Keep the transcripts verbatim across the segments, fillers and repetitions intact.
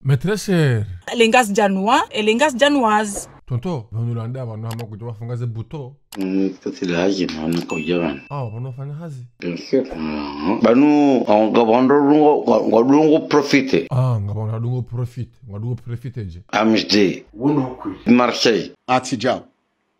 Mais très cher. Les Ngazidjanois et les Ngazidjanoises. Tonton, pvanu landa, pvanu hama kudja wafunga ze buto. Mimi kutsi laji, naona kudja pvanu. Ah, pvanu fanya hazi. Bien sûr. Pvanu, nga pvanu dungo, nga dungo profiter. Ah, nga pvanu dungo profiter. Nga dungo profiter dje. Amjde. Marseille. Ati djao.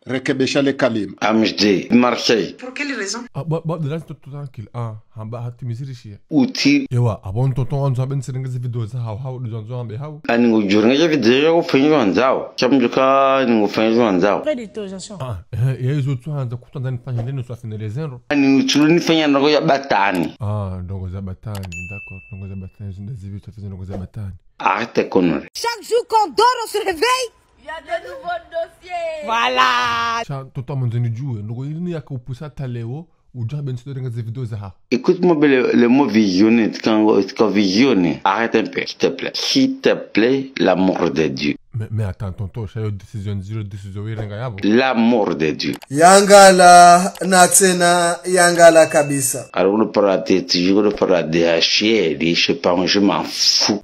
Rekebesha le kalima. Amjde. Marseille. Pour quelle raison ? Ah, bah, bah, de là, c'est tout tranquille. Ah, hamba hati miziri shia. Utsi. Ewa, apvo tonton wandzo hambe ntsirenge ze video za hao, hao, ndizo wandzo hambe hao. Ani ngudjurenge ze video za kufanya wandzao. Sha mdjuka ani ngufanya wandzao. Près de toi, j'en suis. Ah, eh, ya izo tsu handza kutandza nifanye ndeni swafi ne lezendro. Ani utsulu nifanya ndrongo ya batani. Ah, ndrongo za batani, d'accord, ndrongo za batani, zinda zivi tsafi ndrongo za batani. Arrête tes conneries. Chaque jour qu'on dort, on se réveille. Il y a de nouveaux dossiers. Voilà. Sha, tonton mwandzo nidjuwe, ndrongo yini yaka upusa hata leo, udja hambe ntsidorenga ze video za hao. Écoute-moi bien le, le mot visionner, quand, quand visionner, arrête un peu, s'il te plaît. S'il te plaît, l'amour de Dieu. Mais, mais attends, tonton, sha yo décision ndziro, décision wirenga yapvo. L'amour de Dieu. Yangala, na tsena, yangala kabisa. Alors, on parle de, je parle de H L, je sais pas, moi, je m'en fous.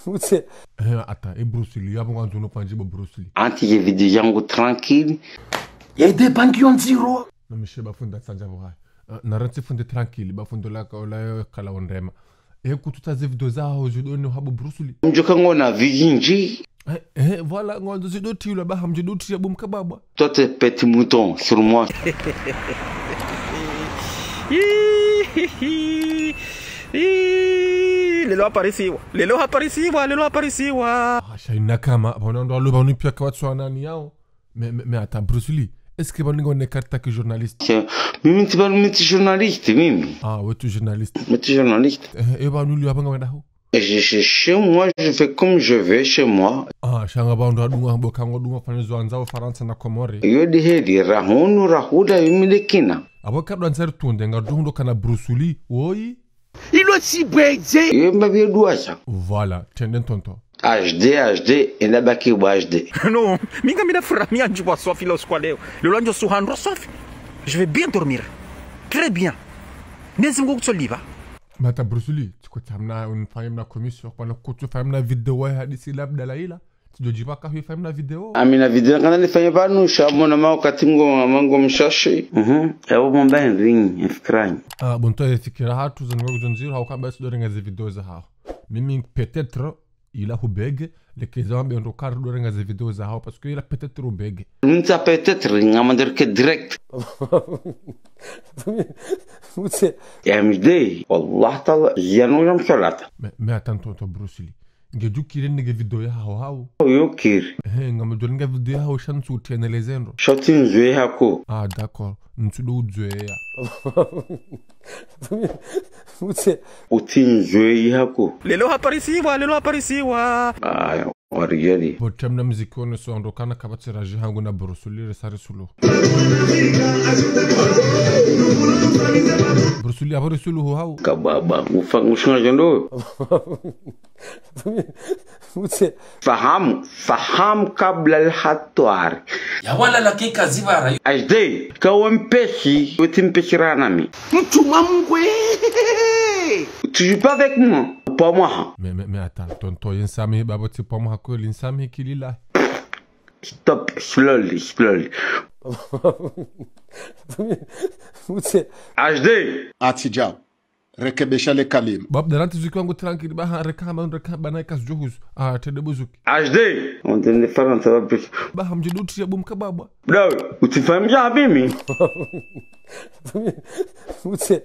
Utse. Eh, attends, e Bruce Lee, yapvo ngwandzo no pandji bo Bruce Lee. Anti ye video yangu tranquille. Ya ide banki yo ndziro. Na mishe ba fundi tsandja pvo haya. Eh, na rantsi fundi tranquille, ba fundi la ka-, la kala ondrema. E kutsuta ze video za hao zidone habo Bruce Lee. Mdjuka ngona vizinji. Eh, eh, voilà, ngwandzo zidotilwa ba hamdje dotiya bo mkababwa. Toi, t'es petit mouton sur moi. Ih, lelo haparisiwa, lelo haparisiwa, lelo haparisiwa. Ah, sha ina kama, pvona ndo alo pvanu pia kawatswana ni yao. Mais, mais, mais attends, Bruce Lee, est-ce que pvanu ngone karta ki journaliste ? Mimi tsi pvanu, mimi tsi journaliste, mimi. Ah, we tsi journaliste. Mimi tsi journaliste. Eh, e pvanu liyo hapvo nga wenda ho ? Je, je, chez moi, je fais comme je veux chez moi. Ah, sha nga pvanu ndo adunga, boka ngodunga fanya zo wandzao Farantsa na Komori. Yo de heli, rahunu, rahuda, yo midekina. Apvo kadwa ndzari tunde, nga duhundo kana Bruce Lee, woyi. Ilo si bwedze. Yo mba bie duasha. Voilà, tende tonton. H D, H D, enda baki bo H D. Non, mi ngamina furaha, mi andjwa swafi lo usiku wa leo. Lelo andjo suhandro swafi. Je vais bien dormir. Très bien. Mwenyezi Mungu kutsoliva. Mais attends, Bruce Lee, tsi kotsi hamna, unifanye mna commission, kwa na kutsu fanye mna video ya hadisi la Abdallah ila. Tsidjo djiba ka hifanye mna video. Amina video kana nifanye pvanu, sha mona ma wakati ngo, mango mshashi. Mhm. Ewo momba enringi, enfikirani. Ah, bon, toi, fikira hatru, zanwa kuzondziro, hauka basi dorenga ze video za hao. Mimi, peut-être, ila hubege, leke za wambe ndo kari dorenga ze video za hao, parce que ila peut-être hubege. Mtsa peut-être, ngamandre ke direct. Utse. M D, wallah taala, yanu yam salata. Mais, mais attends, tonton Bruce Lee. Nge djukire nige video ya hao hao. Yo kiri. Eh, ngamdjo nga video ya hao sha ntsu tiene lezendro. Sha utsi nzwe hako. Ah, d'accord. Ntsu do udzweya. Utse. Utsi nzwe hako. Lelo haparisiwa, lelo haparisiwa. Aya, warigeli. Bo tem na muziki wone so ndo kana kapvatsi raji hangu na Bruce Lee resari sulu. Bruce Lee apvo resulu ho hao. Kababa, ngufa, ngushunga jondo. Utse. Fahamu, fahamu kabla al hatwari. Ya wala la kika zivara. H D, ka we mpeshi, we tsi mpeshi ra nami. Mtuma mngwe. Tu joues pas avec moi. Pas moi. Mais, mais, mais attends, tonton, ye nsamihi babo tsi pas moi kweli, nsamihi kilila. Stop, slowly, slowly. Utse. H D. Ati djao. Rekebesha le kalima. Bab, da ranti zuki wangu tranquille, ba ha, reka hama, reka hama, na ikas juhus. Ah, tende buzuki. H D. On tende Farantsa ba plus. Ba hamdje dutri ya bo mkababwa. Dawe, utsifahamisha mimi. Utse.